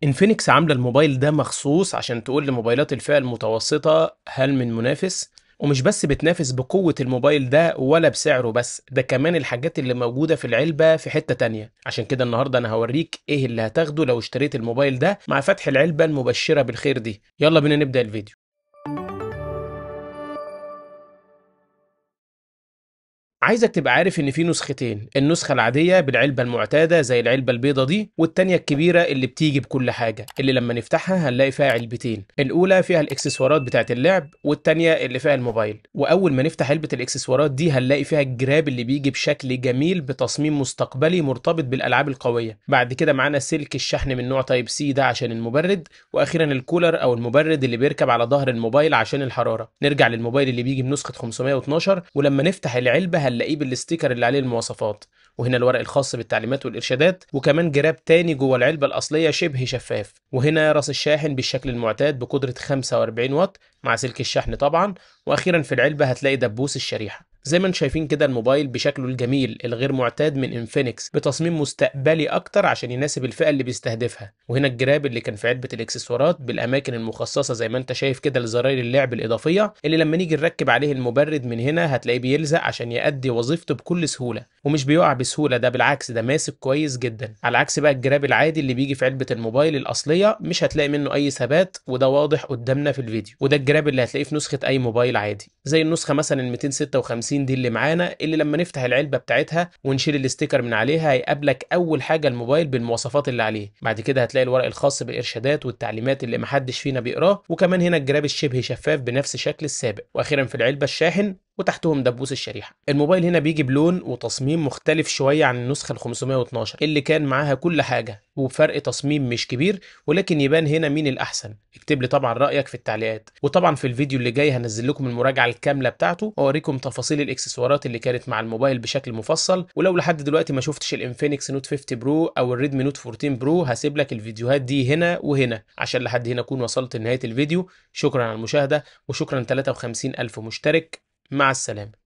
انفينكس عاملة الموبايل ده مخصوص عشان تقول لموبايلات الفئة المتوسطة هل من منافس؟ ومش بس بتنافس بقوة الموبايل ده ولا بسعره بس، ده كمان الحاجات اللي موجودة في العلبة في حتة تانية. عشان كده النهاردة أنا هوريك إيه اللي هتاخده لو اشتريت الموبايل ده مع فتح العلبة المبشرة بالخير دي. يلا بينا نبدأ الفيديو. عايزك تبقى عارف ان في نسختين، النسخة العادية بالعلبة المعتادة زي العلبة البيضة دي، والتانية الكبيرة اللي بتيجي بكل حاجة، اللي لما نفتحها هنلاقي فيها علبتين، الاولى فيها الاكسسوارات بتاعت اللعب والتانية اللي فيها الموبايل. واول ما نفتح علبة الاكسسوارات دي هنلاقي فيها الجراب اللي بيجي بشكل جميل بتصميم مستقبلي مرتبط بالالعاب القوية. بعد كده معانا سلك الشحن من نوع Type C ده عشان المبرد، واخيرا الكولر او المبرد اللي بيركب على ظهر الموبايل عشان الحرارة. نرجع للموبايل اللي بيجي بنسخة 512، ولما نفتح العلبة هنلاقيه بال sticker اللي عليه المواصفات، وهنا الورق الخاص بالتعليمات والارشادات، وكمان جراب تاني جوه العلبة الاصلية شبه شفاف، وهنا راس الشاحن بالشكل المعتاد بقدره 45 واط مع سلك الشحن طبعا، واخيرا في العلبة هتلاقي دبوس الشريحة. زي ما انتم شايفين كده الموبايل بشكله الجميل الغير معتاد من انفينكس بتصميم مستقبلي اكتر عشان يناسب الفئة اللي بيستهدفها. وهنا الجراب اللي كان في علبة الاكسسوارات بالاماكن المخصصة زي ما انت شايف كده لزراير اللعب الاضافية، اللي لما نيجي نركب عليه المبرد من هنا هتلاقيه بيلزق عشان يؤدي وظيفته بكل سهولة ومش بيقع بسهولة، ده بالعكس ده ماسك كويس جدا. على عكس بقى الجراب العادي اللي بيجي في علبة الموبايل الاصلية مش هتلاقي منه اي ثبات، وده واضح قدامنا في الفيديو. وده الجراب اللي هتلاقيه في نسخه اي موبايل عادي زي النسخة مثلا 256 دي اللي معانا، اللي لما نفتح العلبة بتاعتها ونشيل ال sticker من عليها هيقابلك اول حاجة الموبايل بالمواصفات اللي عليه. بعد كده هتلاقي الورق الخاص بالارشادات والتعليمات اللي محدش فينا بيقراه، وكمان هنا الجراب الشبه شفاف بنفس شكل السابق، واخيرا في العلبة الشاحن وتحتهم دبوس الشريحة. الموبايل هنا بيجي بلون وتصميم مختلف شوية عن النسخة ال 512 اللي كان معاها كل حاجة، وبفرق تصميم مش كبير، ولكن يبان هنا مين الاحسن. اكتب لي طبعا رايك في التعليقات، وطبعا في الفيديو اللي جاي هنزل لكم المراجعة الكاملة بتاعته واوريكم تفاصيل الاكسسوارات اللي كانت مع الموبايل بشكل مفصل. ولو لحد دلوقتي ما شفتش الانفينكس Note 50 Pro او ال Redmi Note 14 Pro هسيب لك الفيديوهات دي هنا وهنا. عشان لحد هنا اكون وصلت لنهاية الفيديو. شكرا على المشاهدة، وشكرا 53,000 مشترك. مع السلامة.